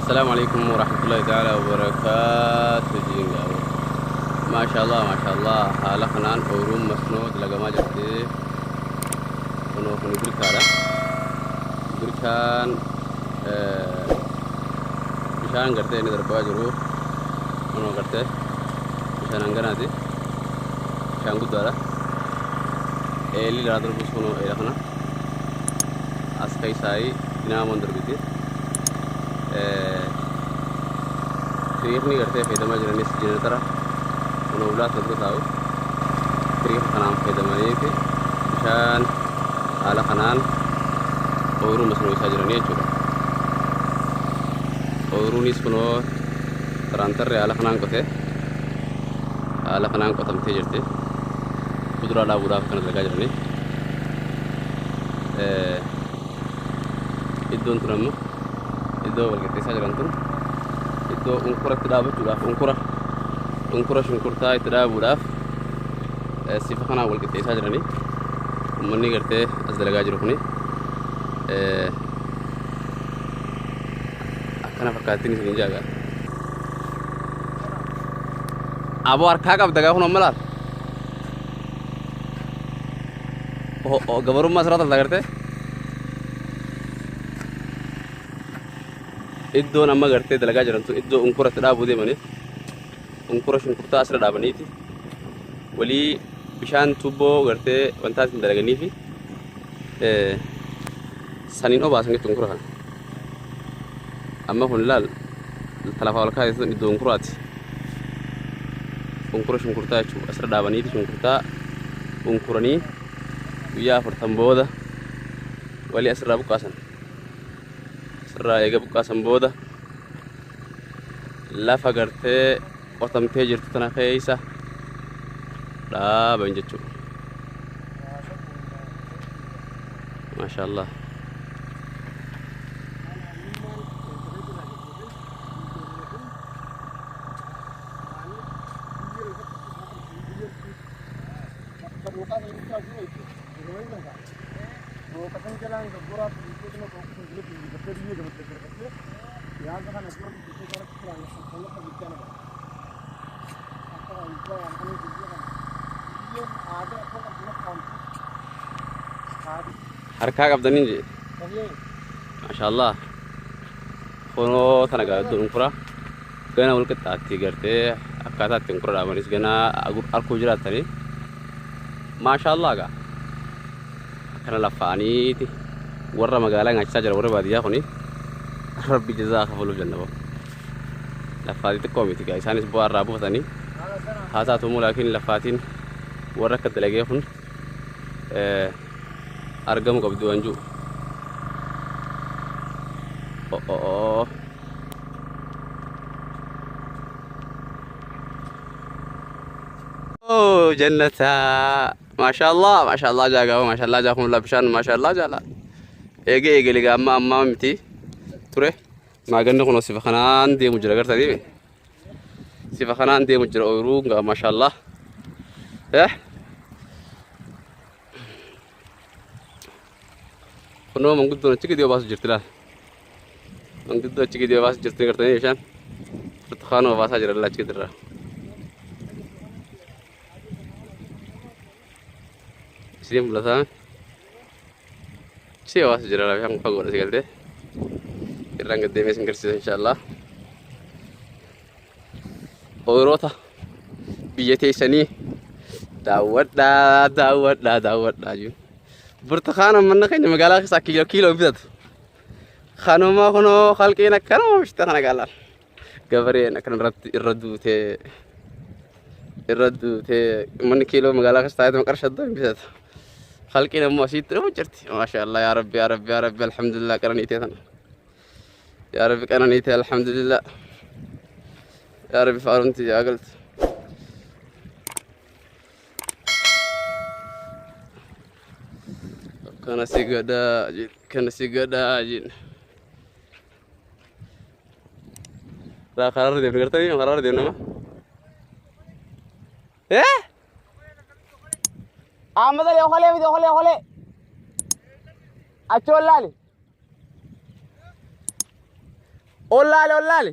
Assalaamu alaikum warahmatullahi ta'ala wabarakaatu jiingaabo. Maashaallah maashaallah haala kanaan ooyiruun masnoo dalagamaa jirti. Kunoo kuni birkaadha. Birkaan bishaan gartee inni darbaa jiru kunoo gartee bishaan hanganaati. Bishaan guddaadha. Eelli irraa darbus kunoo eela kana. As keessaayii dinaamoon darbiti. Tiriikni gartee fayyadamaa jiranis jeneretara kunoo ulaa sana dura taa'u. Tiriika kanaan fayyadamaniiti bishaan haala kanaan ooyiruu masnoo isaa jiranii jechuudha. Ooyiruunis kunoo taraantarri haala kanaan qotee haala kanaan qotamtee jirti. Kuduraa dhaabuudhaaf kana dalagaa jiranii. Iddoon tun amma iddoo wal qixxeessaa jiran tun iddoo unkura itti dhaabachuudhaaf unkura unkura shunkurtaa itti dhaabuudhaaf sifa kanaan wal qixxeessaa jiranii. Uummanni gartee as dalagaa jiru kuni akkana fakkaattiin isin jaagaa. Aboo harkaa qabda gaa kun amma laal. Gabarummaa asirraa talta gartee. Iddoon amma gartee dalagaa jiran tun iddoo unkura itti dhaabuu deemanii unkura shunkurtaa asirra dhaabaniiti walii bishaan tuubboo gartee wantaa ittiin dalaganii fi saniin obaasan jechuun unkura kana. Amma kun laal talafaa ol kaasee sun iddoo unkuraati. Unkura shunkurtaa jechuudha asirra dhaabaniiti shunkurtaa unkuranii guyyaa 40 booda walii asirraa buqqaasan. Asirraa eega buqqaasan booda lafa gartee qotamtee jirtu tana keessa dhaaban jechuudha. Maashaallah. Harkaa qabdaniin jee. Maashaallah. Kunoo tana gaa iddoon unkura gana wal qixxaatti gartee akkaataa itti unkura dhaabanis gana arkuu jiraattanii. Maashaallah gaa. Akkana laffa'aniiti warra magaalaa nyaachisaa jira warra baadiyyaa kuni rabbi jazaa kafaluuf jenna boo. Laffaatii xiqqoo miti gaa isaanis bu'aa irraa buufatanii haa taatu immoo laakiin laffaatiin warra akka dalagee kun argamu qabdi waan jiru. Oh, oh. Jannata. Maashaallah, maashaallah jaagaa, maashaallah jaa kun bishaan, maashaallah jaala. Eegee eegale gaa amma ammaa miti ture. Maaganni kun sifa kanaan deemu jira gartanii. Sifa kanaan deemu jira ooyiruu gaa maashaallah. Eh? Kunoo manguddoon achi gadi obaasu jirti laal. Manguddoo achi gadi obaasu jirti gartanii bishaan. Burtukaana obaasaa jira laal achi gadi irraa. Isin mul'ataa? Si obaasu jira laal bishaan fagoodha si galtee. Irraan gad deemee isin garsiisa inshaallah. Ooyiroota biyya teessanii daawwadhaa daawwadhaa daawwadhaa jiru. Burtukaana manna keenya magaalaa keessaa kiiloo kiiloo bitatu. Kanuma kunoo halqiin akkana oomishte kana gaalaan. Gabareen akkana irratti irra duutee irra duutee manni kiiloo magaalaa keessa taa'ee qarshii adda bitata. Halqiin ammoo asitti dhufu jirti. Maasha Allah yaa Rabbi yaa Rabbi yaa Rabbi alhamdulillah qananiitee tana. Yaa Rabbi qananiitee alhamdulillah. Yaa Rabbi faarumti yaa galtu. Kana si gadaa jin kana si gadaa jin. Laa karaarra deemna gartanii karaarra deemna ma? Eh? Ahmad Ali okolee miti okolee okolee. Achi wallaali. Ol laali, ol laali.